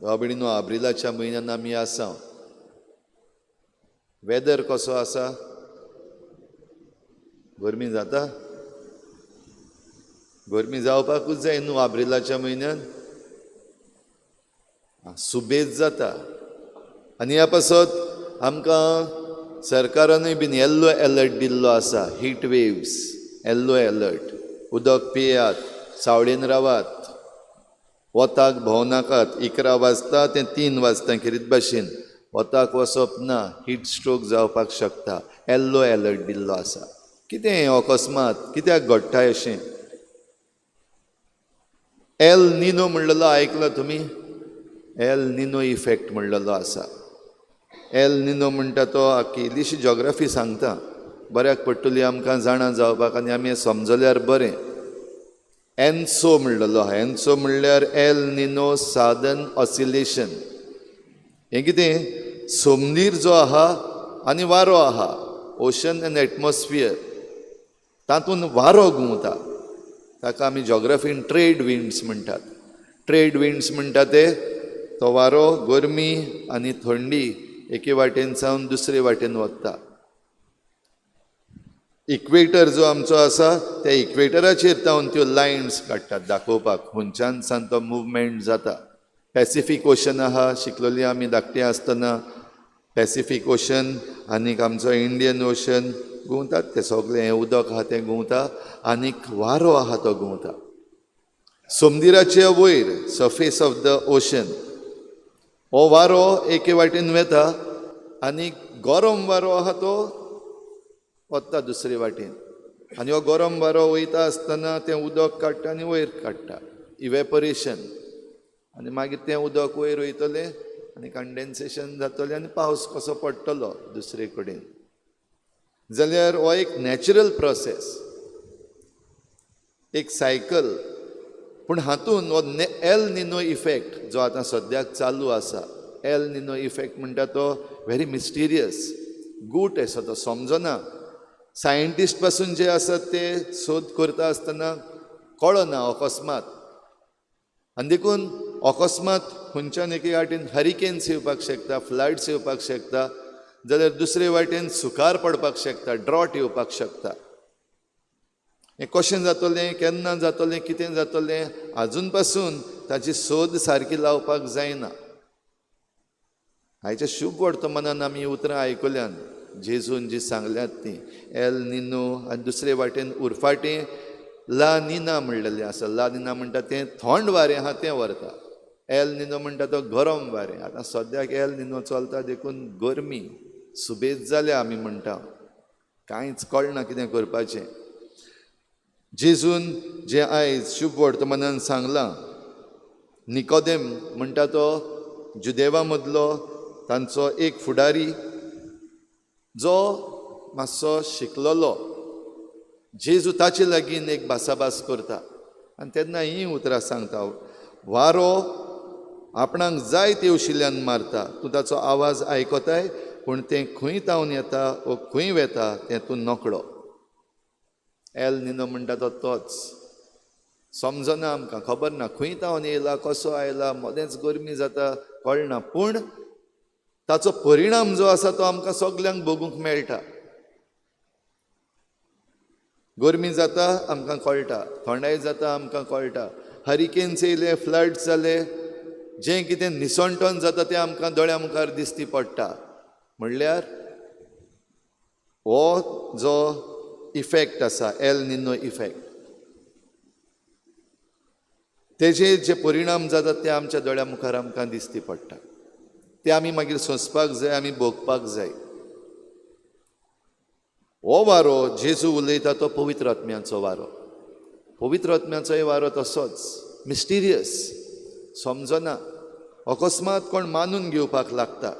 भाव भयणीनो, आब्रिलाच्या म्हयन्यान आमी आसा. वेदर कसो आसा? गरमी जाता? गरमी जावपाकूच जाय न्हू आब्रिलाच्या म्हयन्यान, सुबेज जाता. आनी ह्या पासत आमकां सरकारानूय बीन येल्लो एलर्ट दिल्लो आसा, हीट वेव्स येल्लो एलर्ट. उदक पियात, सावळेन रावात, वताक भोंवनाकात. 11 वाजता तें 3 वाजता खेरीत भाशेन वताक वचप ना, हीट स्ट्रोक जावपाक शकता. येल्लो एलर्ट दिल्लो आसा. कितें हें अकस्मात कित्याक घडटा अशें? एल निनो म्हणलेलो आयकला तुमी? एल निनो इफेक्ट म्हणलेलो आसा. एल निनो म्हणटा तो आख्खी इल्लीशी जॉग्राफी सांगता, बऱ्याक पडटली आमकां जाणा जावपाक आनी आमी समजल्यार बरें. एनसो म्हणलेलो आहा. एनसो म्हणल्यार एल निनो सादन ऑसिलेशन. हें कितें? सोमनीर जो आहा आनी वारो आहा, ओशन एंड एटमॉस्फियर, तातूंत वारो घुंवता. ताका आमी जॉग्राफीन ट्रेड विंड्स म्हणटात. ट्रेड विंड्स म्हणटा ते तो वारो गरमी आनी थंडी एके वाटेन सावन दुसरे वाटेन वता. इक्वेटर जो आमचो आसा त्या इक्वेटराचेर तावन त्यो लायन्स काडटात दाखोवपाक खंयच्यान सान तो मुवमेंट जाता. पॅसिफीक ओशन आहा, शिकलोली आमी धाकटी आसतना. पॅसिफीक ओशन आनीक आमचो इंडियन ओशन घुंवतात ते सगळें. हें उदक आहा तें घुंवता आनीक वारो आहा तो घुंवता समुद्राचे वयर, सरफेस ऑफ the ocean. हो वारो एके वाटेन वेता आनी गरम वारो आहा तो वता दुसरे वाटेन. आनी हो गरम वारो वयता आसतना तें उदक काडटा आनी वयर काडटा, इवेपोरेशन. आनी मागीर तें उदक वयर वयतलें आनी कंडेन्सेशन जातलें आनी पावस कसो पडटलो दुसरे कडेन. जाल्यार हो एक नॅचरल प्रोसेस, एक सायकल. पूण हातून हो एल निनो इफेक्ट जो आतां सद्याक चालू आसा, एल निनो इफेक्ट म्हणटा तो व्हेरी मिस्टिरियस, गूट आसा, तो समजना. सायंटिस्ट पासून जे आसात ते सोद करता आसतना कळना अकस्मात. आनी देखून अकस्मात खंयच्यान एके वाटेन हरिकेन्स येवपाक शकता, फ्लड्स येवपाक शकता, जाल्यार दुसरे वाटेन सुकार पडपाक शकता, ड्रॉट येवपाक शकता. हें कशें जातलें, केन्ना जातलें, कितें जातलें, आजून पासून ताची सोद सारकी लावपाक जायना. आयच्या शुभ वर्तमानान आमी उतरां आयकल्यान जेजून जी सांगल्यात ती एल निनो आनी दुसरे वाटेन उरफाटें ला निना म्हणलेलें आसा. ला निना म्हणटा तें थंड वारें आहा तें व्हरता. एल निनो म्हणटा तो गरम वारें. आतां सद्याक एल निनो चलता देखून गरमी सुबेज जाल्या आमी म्हणटा, कांयच कळना कितें करपाचें. जेजून जें आयज शुभ वर्तमानान सांगलां, निकोदेम म्हणटा तो जुदेवा मदलो तांचो एक फुडारी जो मातसो शिकलोलो, जेजू ताचे लागीं एक भासाभास करता आनी तेन्ना हीं उतरां सांगता, वारो आपणाक जाय ते वशिल्यान मारता, तूं ताचो आवाज आयकताय पूण तें खंय तावन येता वो खंय वेता तें तूं नकळो. एल निनो म्हणटा तो तोच, समजना आमकां, खबर ना खंय तावन येयला, कसो आयला, मदेंच गरमी जाता, कळना. पूण ताचो परिणाम जो आसा तो आमकां सगल्यांक भोगूंक मेळटा. गरमी जाता आमकां कळटा, थंडाय जाता आमकां कळटा, हरिकेन्स येयले, फ्लड्स जाले, जें कितें निसणटन जाता तें आमकां दोळ्या मुखार दिसती पडटा. म्हणल्यार हो जो इफेक्ट आसा एल निनो इफेक्ट, तेजे जे परिणाम जातात ते आमच्या दोळ्या मुखार आमकां दिसती पडटा. ते आमी मागीर सोंसपाक जाय, आमी भोगपाक जाय. हो वारो जेजू उलयता तो पवित्र आत्म्याचो वारो. पवित्र आत्म्याचोय वारो तसोच मिस्टिरियस, समजना. अकस्मात कोण मानून घेवपाक लागता,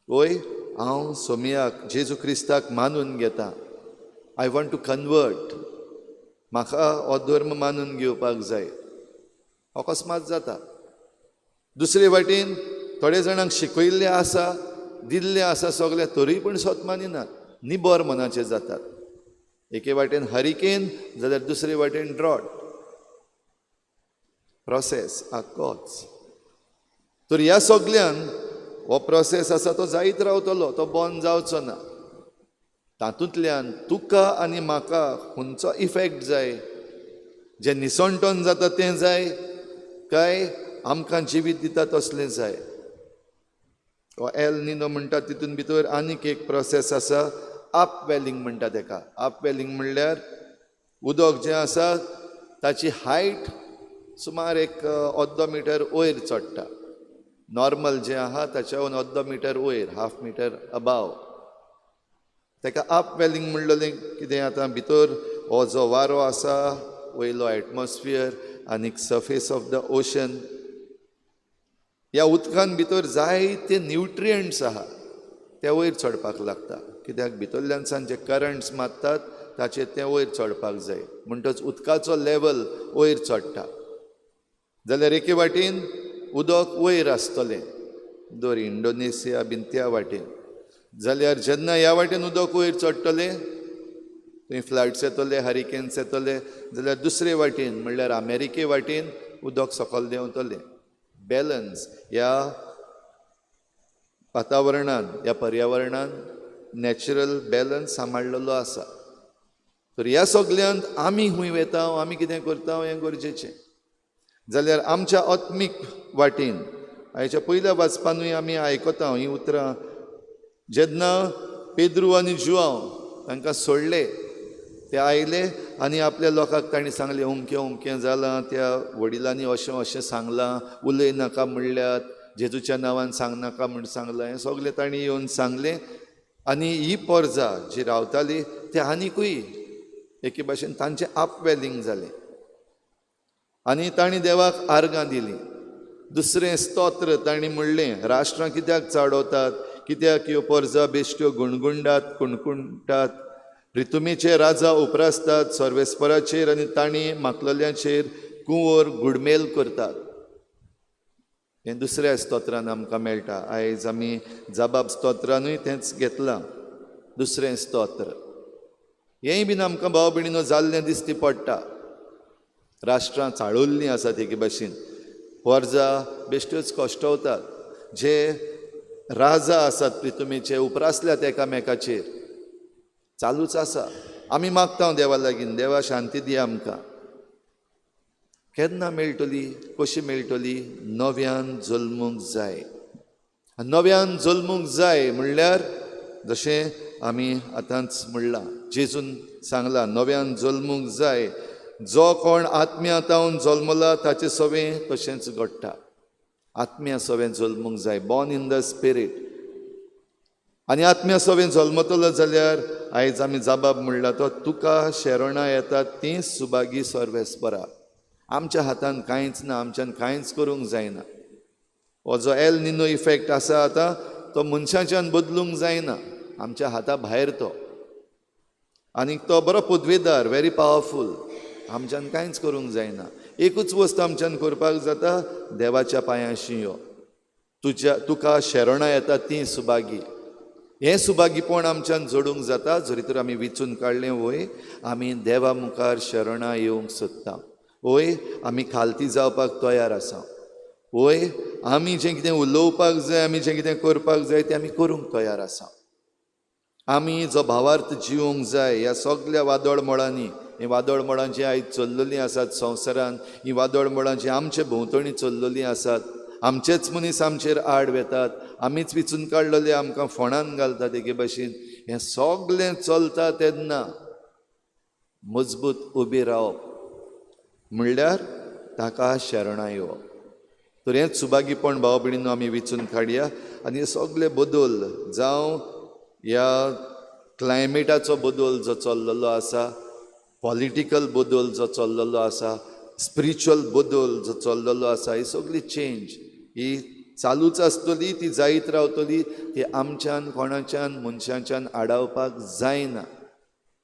वय हांव सोमयाक जेजू क्रिस्ताक मानून घेता, I want to convert, म्हाका हो धर्म मानून घेवपाक जाय. अकस्मात जाता. दुसरे वाटेन थोडे जाणांक शिकयल्लें आसा, दिल्लें आसा सगळें, तरीय पूण स्वत मानिनात, निबर मनाचे जातात. एके वाटेन हरिकेन जाल्यार दुसरे वाटेन ड्रॉट, प्रोसेस आक्कोच. तर ह्या सगल्यान हो प्रोसेस आसा तो जायत रावतलो, तो बंद जावचो ना. तातूंतल्यान तुका आनी म्हाका खंयचो इफेक्ट जाय, जें निसणटन जाता तें जाय काय आमकां जिवीत दिता तसलें जाय. हो एल निनो म्हणटा तितून भितर आनीक एक प्रोसेस आसा, अपवेलिंग म्हणटा तेका. अपवेलिंग म्हणल्यार उदक जें आसा ताची हायट सुमार एक अर्दो मिटर वयर चडटा. नॉर्मल जें आहा ताच्याहून अर्दो मिटर वयर, हाफ मिटर अबाव. ताका अपवेलिंग म्हणलेलें कितें, आतां भितर हो जो वारो आसा वयलो एटमॉस्फियर आनी सर्फेस ऑफ the ocean, ह्या उदकान भितर जायते न्युट्रियंट्स आहा ते वयर चडपाक लागता. कित्याक भितरल्यान सान जे करंट्स मारतात ताचेर तें वयर चडपाक जाय, म्हणटच उदकाचो लेवल वयर चडटा. जाल्यार एके वाटेन उदक वयर आसतलें दर इंडोनेशिया बीन त्या वाटेन, जाल्यार जेन्ना ह्या वाटेन उदक वयर चडटलें थंय फ्लड्स येतले, हरिकेन्स येतले, जाल्यार दुसरे वाटेन म्हणल्यार अमेरिके वाटेन उदक सकयल देंवतलें. बॅलन्स ह्या वातावरणान, ह्या पर्यावरणान नॅचरल बॅलन्स सांबाळलेलो आसा. तर ह्या सगल्यांत आमी खंय वेता, आमी कितें करता हें गरजेचें. जाल्यार आमच्या आत्मीक वाटेन आयच्या पयल्या वाचपानूय आमी आयकता हीं उतरां, जेन्ना पेद्रू आनी जुआंव तांकां सोडले ते आयले आनी आपल्या लोकांक तांणी सांगलें अमकें अमकें जालां, त्या वडिलांनी अशें अशें सांगलां, उलय नाका म्हणल्यात, जेजूच्या नांवान सांगनाका म्हूण सांगलां, हें सगलें तांणी येवन सांगलें. आनी ही पोरजा जी रावताली ते आनिकूय एके भाशेन तांचें अपवेलिंग जालें आनी तांणी देवाक आर्गां दिलीं. दुसरें स्तोत्र तांणी म्हणलें, राष्ट्रां कित्याक चाडवतात, कित्याक ह्यो पोरजा बेश्ट्यो गुणगुंडात कुणकुणटात, प्रितुमेचे राजा उपरासतात सर्वेस्पराचेर आनी तांणी माकलल्यांचेर कुंवर गुडमेल करतात. हें दुसऱ्या स्तोत्रान आमकां मेळटा. आयज आमी जबाब स्तोत्रानूय तेंच घेतलां, दुसरें स्तोत्र. हेंय बीन आमकां भाव भयणीनो जाल्लें दिसती पडटा. राष्ट्रां चाळवल्लीं आसात एके भाशेन, पोरजा बेश्ट्योच कश्टवतात, जे राजा आसात प्रितुमेचे उपरासल्यात एकामेकाचेर, चालूच आसा. आमी मागता देवा लागीं, देवा शांती दी आमकां. केन्ना मेळटली, कशी मेळटली? नव्यान जल्मूंक जाय. नव्यान जल्मूंक जाय म्हणल्यार जशें आमी आतांच म्हणलां, जेजून सांगलां नव्यान जल्मूंक जाय. जो कोण आत्म्या तावन जल्मला ताचे सवें तशेंच घडटा. आत्म्या सवें जल्मूंक जाय, बॉर्न इन the spirit. आनी आत्म्या सवें जल्मतलो जाल्यार आयज आमी जबाब म्हणला तो तुका शरणां येतात तीं सुभागी सर्वेस्परा. आमच्या हातान कांयच ना, आमच्यान कांयच करूंक जायना. हो जो एल निनो इफेक्ट आसा आतां तो मनशाच्यान बदलूंक जायना, आमच्या हाता भायर तो. आनीक तो बरो पदवेदार, व्हेरी पावरफूल, आमच्यान कांयच करूंक जायना. एकूच वस्त आमच्यान करपाक जाता, देवाच्या पांयांशी यो, तुज्या तुका शरणां येतात तीं सुभागी. हें सुभागीपण आमच्यान जोडूंक जाता जरी तर आमी विचून काडलें वय आमी देवा मुखार शरणां येवंक सोदता, वय आमी खालती जावपाक तयार आसा, वय आमी जें कितें उलोवपाक जाय, आमी जें कितें करपाक जाय तें आमी करूंक तयार आसा. आमी जो भावार्थ जिवंक जाय ह्या सगल्या वादळ मळांनी, हीं वादळ मळां जीं आयज चल्लेलीं आसात संवसारान, हीं वादळ मळां जीं आमचे भोंवतणी चल्लेलीं आसात, आमचेच मनीस आमचेर आड वेतात, आमीच विचून काडलेले आमकां फोंडान घालतात एके भाशेन. हें सगलें चलता तेन्ना मजबूत उबी रावप म्हणल्यार ताका शरणां येवप. तर हेंच सुभागीपण भाव भयणीनो आमी विचून काडया आनी हे सगले बदल, जावं ह्या क्लायमेटाचो बदल जो चल्लेलो आसा, पॉलिटिकल बदल जो चल्लेलो आसा, स्पिरिच्युअल बदल जो चल्लेलो आसा, ही सगळी चेंज ही चालूच आसतली, ती जायत रावतली, ती आमच्यान कोणाच्यान मनशाच्यान आडावपाक जायना.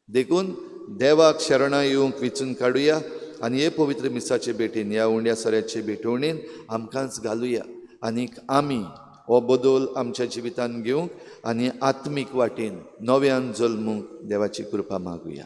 देखून देवाक शरणां येवंक विचून काडुया आनी हे पवित्र मिसाचे भेटीन, ह्या उंड्या सोऱ्याचे भेटवणीन आमकांच घालुया आनीक आमी हो बदल आमच्या जिवितान घेवंक आनी आत्मीक वाटेन नव्यान जल्मूंक देवाची कृपा मागुया.